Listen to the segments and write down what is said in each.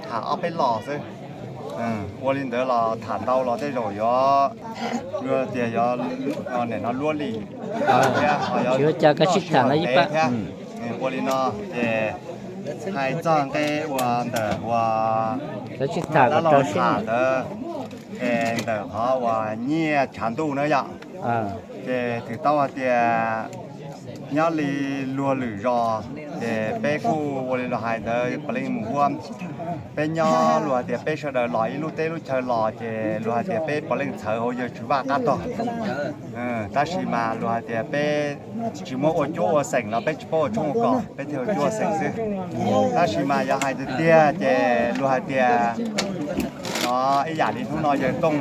tham ob peb los xwb. Ua li ntawd los tham ntau los tej zaum yuav, yuav tias yuav, nim no luab li thiab, tsis ua cas, koj sib tham no ib pab thiab. Ua li no ces hais txog nqe uas ntawm uas koj sib tham dab laug tham ntawd, es ntawm qhov uas nyiaj tshav ntuj na yom, ces twb tau hais tias nyob li luag lwm zos, ces peb kuj ua li los hais ntawd puav leej mus huab. Peb nyob luag hais tias peb sawv daws los ib lub teb lub chaw los ces luag hais tias peb puav leej txhawv hauv yawg Tswv Vaj qab tog. Tab sis mas luag hais tias peb tsis muab ua cuab ua xeem los peb tsis paub ua tshoob ua kos, peb thiaj ua cuab ua xeem xwb. Tab sis mas yog hais tiag tiag ces luag hais tias, no, ib yam li hnub no yawg Tooj,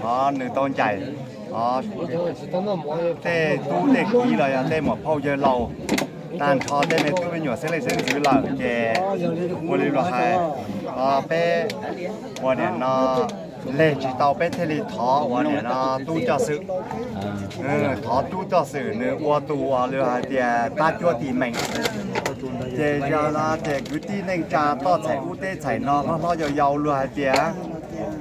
no, nws tau ncaim, no, tej tub tej kiv los yog tej muam phauj yawg laus, tag nrho tej me tub me nyuam xeeb leej xeeb ntxwv lawm ces ua li luag hais, no, peb ua nim no leg tsis tau peb thiaj li thov ua nim no tub coj xwm. Thov tub coj xwm nws ua tus uas luag hais tias pab cuab tim meem. Ces yog no ces kwv tij neej tsa toj txhais ub teb txhais no hlob hlob yau yau luag hais tias,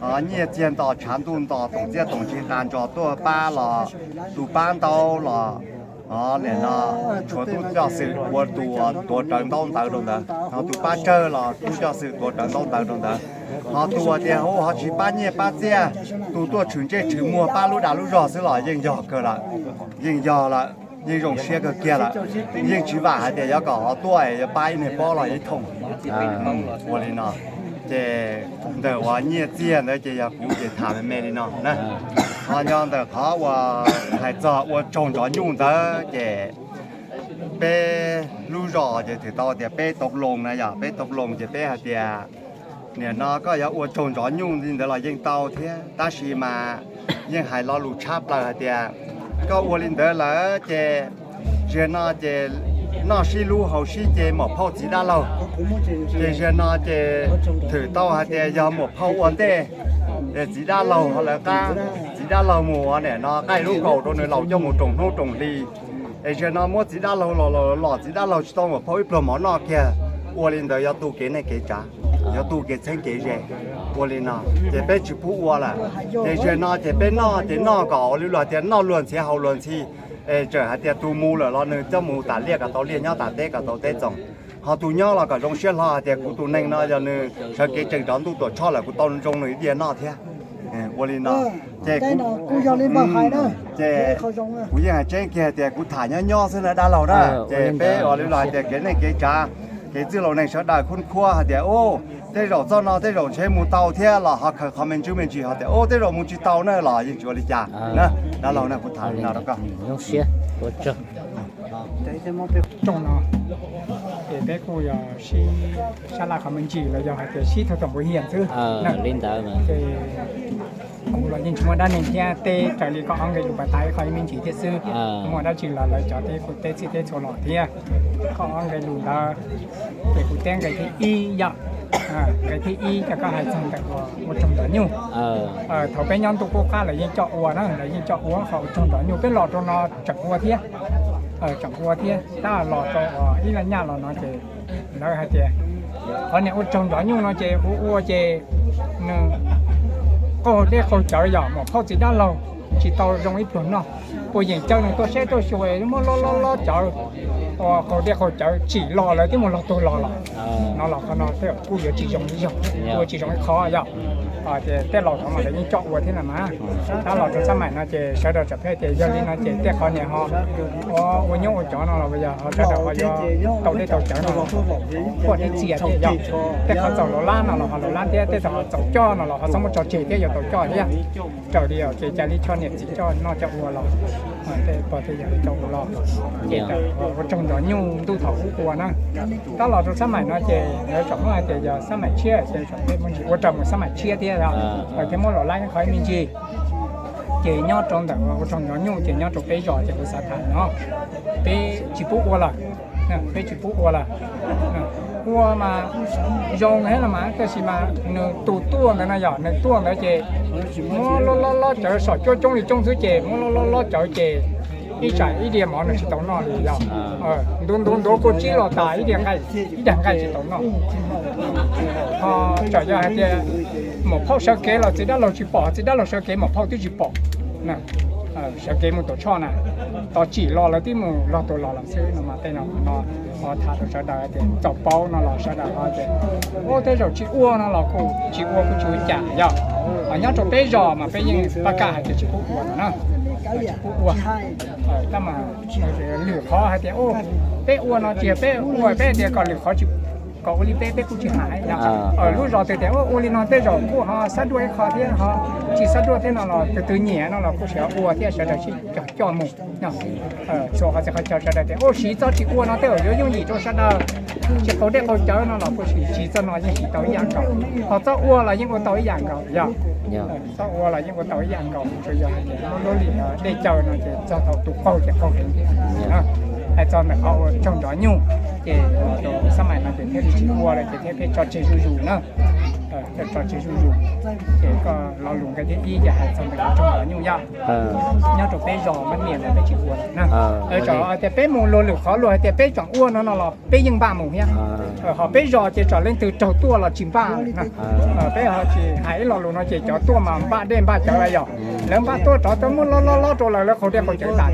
o, nyiaj txiag nto tshav ntuj nto toom txiaj toom ntsig tas ntso tuaj pab los, tus pab ntaub los, o, nim no tshuav tub coj xwm ua tus tuav rawv ntaub ntawv rau ntawd, ho tus pab tsawg los tub coj xwm tuav rawv ntaub ntawv rau ntawd. Ho tus uas tias hu ho tsis pab nyiaj pab txiaj, tus tuaj tshwm ntsej tshwm muag pab lub dag lub zog xwb los yeej yog kawg lawm, yeej yog lawm, yeej zoo siab kawg kiag lawm. Yeej tsis vam hais tias yuav kom ho tuaj es yuav pab ib niag pob los ib thooj. Ua li no ces ntawm uas nyiaj txiag ntawd ces yog kuv ces tham me me li no na. Ho nyob ntawm qhov uas hais txog ua tsaug ntxov nyuj ntawd ces peb lub zos ces twb tau tias peb tau loos na yom, peb tau loos ces peb hais tias nim no koj yuav ua tsaug ntxov nyuj li ntawd los yeej tau thiab, tab sis mas yeej hais lo lus tshab plaws hais tias koj ua li ntawd lawm ces zaum no ces noj sib hlub haus sib ce muam phauj txiv dab laug. Ces zaum no ces thwm tau hais tias yog muam phauj ua ntej, txiv dab laug ho lawv qab, txiv dab laug mus ua nim no qaij lub kaus rau nws laus coj mus roos hnub roos hli. Es zaum no muab txiv dab laug los, los txiv dab laug tsis tau muam phauj ib pluag mov noj kiag. Ua li ntawd yog tu kev neej kev tsav, yog tu kev txheeb kev ze. Ua li no ces peb tsis pub ua lawm. Ces zaum no ces peb noj ces noj kom ua li luag tias noj luag ntxhi haus luag ntxhi. Es txawm hais tias tus mus lawm los nws coj mus tas liaj kom tau liaj, nyob tas teb kom tau teb txoos. Ho tus nyob los kom zoo siab hlo hais tias kuv tus neeg no yog nws sawv kev tseem rov ntuj tuam tshoj lawm kuv tau zoo nws ib diav noj thiab. Ua li no ces kuv yeej hais tseeb kiag hais tias kuv tham nyob nyob xwb na dab laug na. Ces peb ua li los hais tias kev neej kev tsav, kev txwj laus neeg sawv daws khub khuab hais tias, u, tej zaum txoj no tej zaum ntshe mus tau thiab los ho khaws qhov me ntsis me ntsis ho tias, u, tej zaum mus tsis tau na los yeej tsis ua li cas na. Dab laug na, kuv tham li no rau koj. Tsoom no ces peb kuj yog sib sab laj qhov me ntsis los yog hais tias sib tug toom npuv hiam xwb. Li ntawd ces kuv los yeej tsis muaj dab neeg thiab, teb raws li koj ob nqe lus pas tas ib qho ib me ntsis thiab xwb. Muaj dab tsi los lawv cov teb kuv teb txhij teb txhua los thiab. Koj ob nqe lus ntawd ces kuv teb nqe thib ib yom. Nqe thib ib cov koj hais txog ntawm ua tsaug ntxov nyuj. Thaum peb nyob ntuj qub qab lawv yeej coj ua na, lawv yeej coj ua qhov ua tsaug ntxov nyuj, peb los rau no tseem ua thiab. Tseem ua thiab, tab los rau ib laj nyaj los no ces lawv hais tias qhov niag ua tsaug ntxov nyuj no ces ua ua ces nws qaug dej qaug cawv yom, muam phauj txiv dab laug tsis tau zoo ib pluag noj, puas yeem caw nws tuaj saib tuaj xyuas muab lob lob lob cawv, ua qaug dej qaug cawv tsim los lawv twb mus log tuag los los. No los qhov no tej zaum kuj yuav tsis zoo ib zaug, kuj tsis zoo ib qho yom. Ces tej laus thov mas lawv yeej coj ua thiab na mas. Tab los rau xab maim no ces sawv daws txawm pheej tias yog li no ces tej qhov niag ho ua nyuj ua cov no los yog ho sawv daws ho yuav tau dej tau cawv no los phuaj thiab txias thiab yog. Tej qhov txaus laus lab no los ho laus lab thiab, tej qhov txaus coj no los ho txhob muab tso tseg thiab, yuav tau coj thiab. Raws li ces cas li choj niam txiv coj noj coj ua los, tej pog tej yawg coj ua los, ces ua tsaug ntxov nyuj ntuj thaum ub ua na. Tab los rau xab maim no ces lawv tseem muab hais tias yog xab maim tshiab ces tseem pheej muab ntsis ua raws mus xab maim tshiab thiab os, lawv thiaj muab los laib qhov ib me ntsis. Ces nyob rau ntawm ua tsaug ntxov nyuj ces nyob rau peb zos ces kuv xav tham no peb tsis pub ua lawm, peb tsis pub ua lawm. Ua mas zoo thiab los mas tab sis mas nws tus tuaj ntawd no yog nws tuaj ntawd ces muab lob lob lob cawv som cuab coob li coob xwb ces muab lob lob lob cawv ces ib tsam ib diav mov nws tsis tau noj li yog. Ntuav ntuav ntuav kua tsib los tas ib diav nqaij, ib diav nqaij tsis tau noj. Ho Txawm yog hais tias maum phauj sawv kev los txiv dab laug tsis pom, txiv dab laug sawv kev maum phauj twb tsis pom. Sawv kev mus Tuam Tshoj na, tos tsim los lawv twb mus log tus los lawm xwb no mas tej no no ho tham rau sawv daws tias txaus paub no los sawv daws ho tias ua tej zaum tsis ua no los kuj tsis ua kuj tsis ua cas yog. Nyob rau peb zos mas peb yeej pab kaj hais tias tsis pub ua no na, tsis pub ua. Tab mas lwm qhov hais tias peb ua no tsis yog peb ua peb tias kom lwm qhov tsis kom ua li peb peb kuj tsis hais. Lub zos twg tias ua li no tej zaum kuj ho xab duaj ib qho thiab ho tsis xab duaj thiab no los tus twg nyiam no los kuj sawv ua thiab sawv daws sib cog coj mus. Txhua qhov txhia qhov chaw sawv daws tias ua siv txoj tsis ua no tej zaum yuav yooj yim rau sawv daws, tsis qaug dej qaug cawv no los kuj siv txoj no yeej siv tau ib yam nkaus, ho txoj ua los yeej ua tau ib yam nkaus yog. Txoj ua los yeej ua tau ib yam nkaus, tsuas yog hais tias lub lim dej cawv no ces txog thaum tus qaug ces qaug heev thiab. Hais txog ntawm qhov ua tsaug nrov nyuj ces tus xab mais no ces thiaj li tsis ua lawm ces thiaj pheej tso tseg zuj zus na. Tso tseg zuj zus. Ces koj lo lus nqe thib ib ces hais txog ntawm qhov tsaug nrov nyuj yog nyob rau peb zos mab niam no peb tsis ua lawm na. Tso tias peb mus luag lwm qhov luag hais tias peb tseem ua no no los peb yeej npaj mus thiab. Ho peb zos ces txawm leej twg raug tuaj los tsis npaj na. Peb ho tsis hais ib lo lus no ces cov tuaj mas npaj dej npaj cawv lawm yog, lawv npaj tuaj rov tuaj muab lob lob lob rau lawv, lawv qaug dej qaug cawv tas.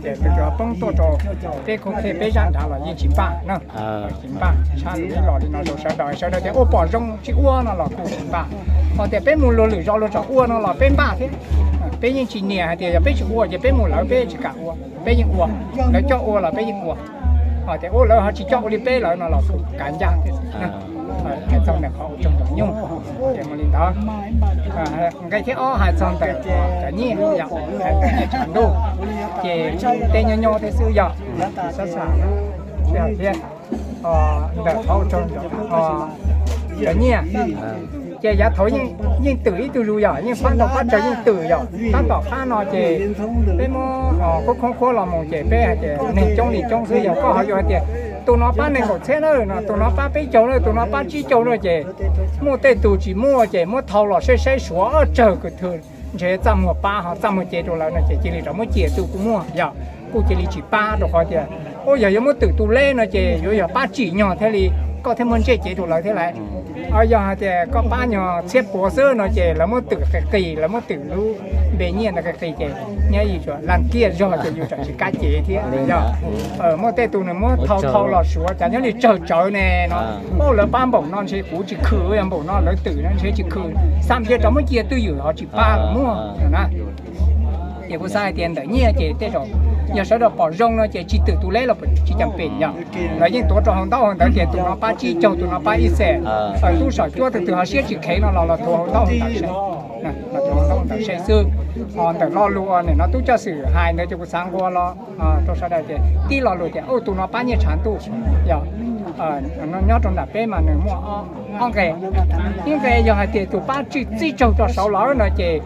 Ces tus cov poob tuaj rau peb khov khe peb zaj nrad los yeej tsis npaj na. Tsis npaj tshaj lus ib los li no rau sawv daws, sawv daws tias ua pom zoo tsis ua no los kuj tsis npaj. Ho tias peb mus luag lwm zos luag tseem ua no los peb npaj thiab. Peb yeej tsis niam hais tias yog peb tsis ua ces peb mus lawv peb tsis kam ua, peb yeej ua. Lawv coj ua los peb yeej ua. Ho tias ua lawv ho tsis coj ua li peb lawv no los kuj kav ncaj thiab. Hais txog ntawm qhov ua tsaug nrov nyuj ces mus li ntawd. Nqe thib ob hais txog ntawm cov nyiaj, nyiaj tshav ntuj, ces tej nyob nyob thiab xwb yog, xab xam thiab. Ntawm qhov ua tsaug cov nyiaj ces yav thaud yeej twm ib tug zus yog yeej pab ntau pab tsawg yeej twm yog. Tab tom qab no ces peb muab khoob khoob khuab los mus ces peb hais tias neeg coob li coob xwb yog koj ho yuav hais tias tus no pab nees nkaum txhiab na, tus no pab peb caug na, tus no pab tsib caug na ces muaj tej tus tsis muaj ces muab thau los saib saib suav tsawg kws thw ntshe txaj muag pab ho txaj muag cev rau lawv no ces cia li rov muab ciam tus kuj muaj yog. Kuj cia li tsis pab rau qhov tias ua yog yuav muab twm tus leb no ces yuav yog pab tsim nyog thiaj li koj thiaj muaj ntsej cev rau lawv thiab lauj. Yog hais tias koj pab nyog txhiab puav xwb no ces lawv muab twm qis qis, lawv muab twm lub npe nyiaj ntawd qis qis ces nyob yus tsuas lam kiaj zog ces yus tseem tsis kam cev thiab yog. Muaj tej tus nws muab thau thau los suav cas nyob li tsawg tsawg ne no, lawv pab npaum no ntshe kuv tsis khw, yog npaum no lawv twm no ntshe tsis khw, xam cia rov muab cia twj ywm ho tsis pab muaj na. Ces kuv xav hais tias ntawm nyiaj ces tej zaum yog sawv daws pom zoo no ces tsis twm tus leb los tsis cam pem yog. Lawv yeej tuav rau hauv ntaub hauv ntawv tias tus no pab tsib caug, tus no pab ib xees. Tub saum cuab tus twg ho siab tsis kheev no los los thuav hauv ntaub hauv ntawv saib, los thuav hauv ntaub hauv ntawv saib xwb. Ho ntawm lo lus uas nim no tub coj xwm hais ntawd ces kuv xav nqua los rau sawv daws tias tib lo lus tias tus no pab nyiaj tshav ntuj yog. Nyob rau nram peb mas nws muaj ob nqe. Ib nqe yog hais tias tus pab tsib txib caug tso saud lawm no ces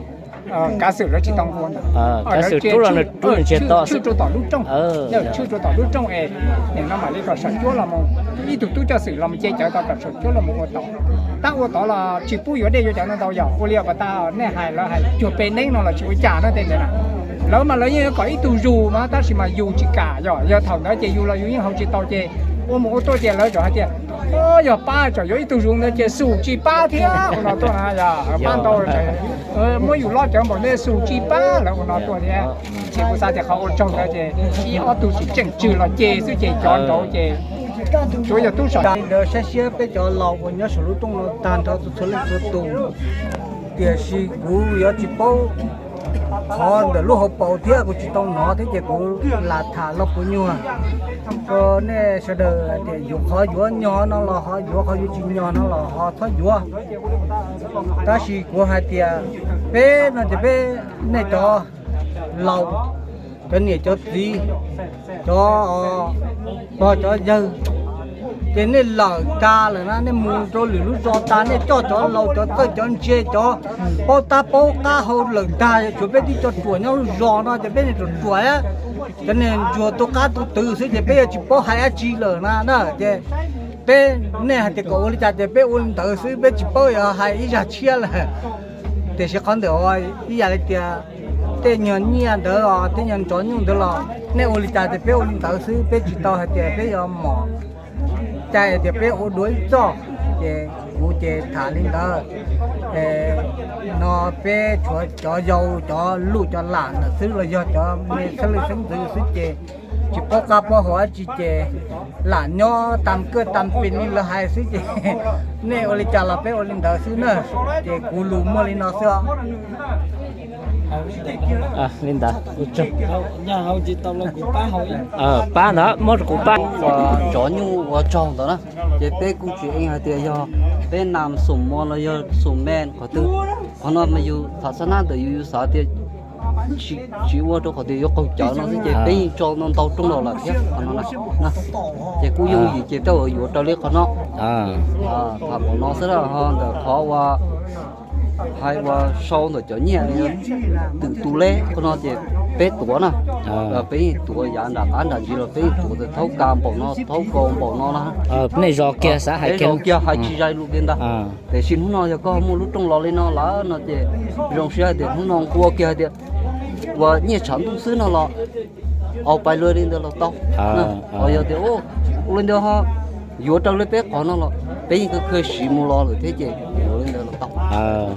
kav xwm lawv tsis tau nqua ntawd, tshwj rau tom lub rooj, tshwj rau tom lub rooj es nim no mam li kom saum cuab los mus, ib tug tub coj xwm los mus ce cawv tau kom saum cuab los mus ua tod. Tab ua tod los tsis pub yuav dej yuav cawv no ntau yog ua li pas tas nej hais lawv hais cuag pe neeb no los tsis ua cas no tej ntawd na. Lawv mas lawv yeej yuav kom ib tug zus mas tab sis mas yus tsis kam yog, yog thaum ntawd ces yus los yus yeej haus tsis tau ces ua mus ua tuaj ces lawv tseem hais tias yog pab tseem yuav ib tug zus ntawd ces xum tsis pab thiab ua no tuaj na yog pab ntau muab yus lob cawv npaum ntej xum tsis pab lawv ua no tuaj thiab. Ces kuv xav tias qhov ua tsaug ntawd ces ib ob tug tsis tseem tswg los ces xwb ces cov nraud ces tsuav yog tub saum ntawd saib siab peb cov laus uas nyob saum lub rooj no tag nrho txhua leej txhua tus. Tiam sis kuv yuav tsis paub qhov ntawm lub hauv paus thiab kuv tsis tau hnov thiab ces kuv lam tham los puas nyuag rau nej sawv daws hais tias yuav qhov yuav nyog no los ho yuav qhov yuav tsis nyog no los ho txhob yuav. Tab sis kuv hais tias peb no ces peb, nej cov laus, cov niam cov txiv, cov pog cov yawg, ces nej lawm tas lawm na, nej mus rau lwm lub zos tas, nej coj cov laus cov txawj cov ntse cov paub tab paub qab hau lawm tag, tshuav peb tib co ruam nyob lub zos no ces peb niag ruam ruam, cov niag ntsuag tu qab tu twv xwb ces peb yuav tsis paub hais dab tsi lawm na na. Ces peb, nej hais tias kom ua li cas ces peb ua li ntawd xwb, peb tsis paub yuav hais ib zaj tshiab lawm. Tiam sis qhov ntawm ib yam li tias tej nyuag nyiaj ntawd os, tej nyuag nrov nyuj ntawd los nej ua li cas ces peb ua li ntawd xwb, peb tsis tau hais tias peb yuav mom cai tias peb ua dua ib txoj. Ces kuv ces tham li ntawd. No peb tshuav cov yau cov luj cov lam ntawm xwb los yog cov me xeeb leej xeeb ntxwv xwb ces tsis paub qab paub hau dab tsi ces lam nyob tam kaj tam pis li lawv hais xwb ces nej ua li cas los peb ua li ntawd xwb na. Ces kuv lus muaj li no xwb os. Li ntawd, pab ntawd muab rau kuv pab. Ua tsov nyuj ua tsaug ntawd na, ces peb kuj tsis ev hais tias yog peb nam xum mos los yog xum me qhov twg. Qhov no mas yus tham xab nab ntawm yus, yus xav tias tsis ua rau qhov tias yuav qaug cawv no xwb ces peb yeej tso ntau ntau rooj los lawm thiab qhov no na. Ces kuj yooj yim ces tej zaum yuav raws li qhov no. Tham npaum no xwb na, ho ntawm qhov uas hais uas sau ntawm cov nyiaj twm tus leb qhov no ces peb tuav na. Peb yeej tuav yav nram qab nram ntsis los peb yeej tuav thaub ka npaum no thaub kaus npaum no na. Nej zos kiag xav hais kiag hais tsis zais lus kiag ntag. Tiam sis hnub no yog koj muaj lub rooj los li no lawm no ces zoo siab hais tias hnub no nqua kiag hais tias uas nyiaj tshav ntuj xwb no los au pais luag li ntawd los tau. Ho yog tias ua li ntawd ho yuav raws li peb qhov no los peb yeej kawg kawg siv mus los lawm thiab ces yuav li ntawd los tau.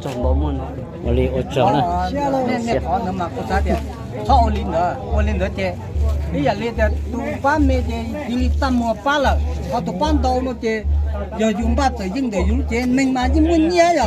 Tsaug ntau muaj no. Ua li ua tsaug na. Qhov ntawd mas kuv xav tias txhob ua li ntawd, ua li ntawd ces ib yam li tias tus pab me ces cia li txaj muag pab lawm, ho tus pab ntau no ces yog yus npaj txawm yeej ntawm yus lub cev neeg mas yeej muaj nyiaj yom.